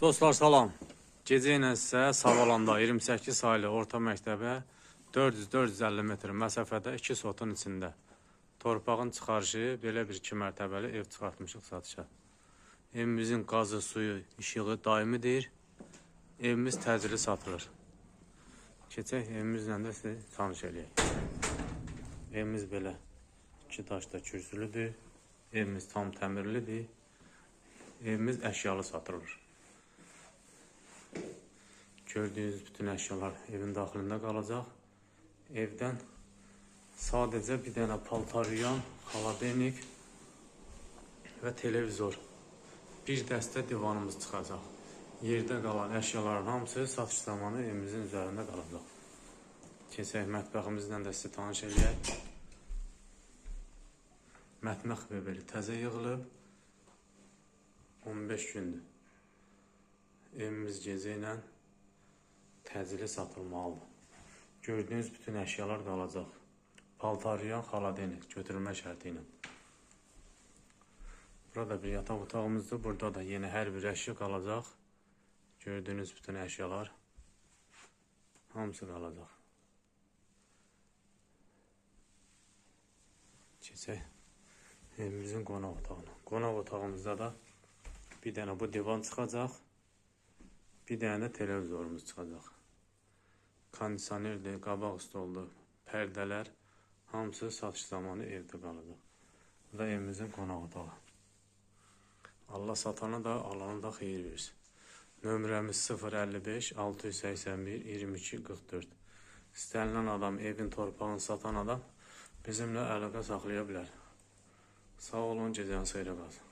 Dostlar salam. Gecə ilə sizə Savalanda 28 saylı orta məktəbə 400-450 metr məsafədə 2 sotun içində torpağın çıxarışı belə bir 2 mərtəbəli ev çıxartmışıq satışa. Evimizin qazı, suyu, işığı daimidir. Evimiz təcili satılır. Keçək evimizlə də sizi tanış eləyək. Evimiz belə iki daşda kürsülüdür. Evimiz tam təmirlidir. Evimiz əşyalı satılır. Gördüyünüz bütün əşyalar evin daxilində qalacaq. Evdən sadəcə bir dənə paltaryan, xaladenik və televizor, bir dəstə divanımız çıxacaq. Yerdə qalan əşyaların hamısı satış zamanı evimizin üzərində qalacaq. Keçək mətbəximizlə də sizi tanış eləyək. Mətbəx mebeli təzə yığılıb. 15 gündür. Evimiz gecə ilə təcili satılmalıdır. Gördüyünüz bütün əşyalar qalacaq. Paltaryan, xaladenik götürülmə şərti ilə. Burada bir yataq otağımızdır. Burada da yenə hər bir əşya qalacaq. Gördüyünüz bütün əşyalar hamısı qalacaq. Keçək evimizin qonaq otağına. Qonaq otağımızda da bir dənə bu divan çıxacaq. Bir dənə də televizorumuz çıxacaq. Kondisionerdir, qabaq stoldur, pərdələr hamısı satış zamanı evdə qalacaq. Bu da evimizin qonaq otağı. Allah satana da alana da xeyir versin. Nömrəmiz 055 681 22 44. İstənilən adam, evin torpağını satan adam bizimlə əlaqə saxlaya bilər. Sağ olun, gecəniz xeyrə qalsın.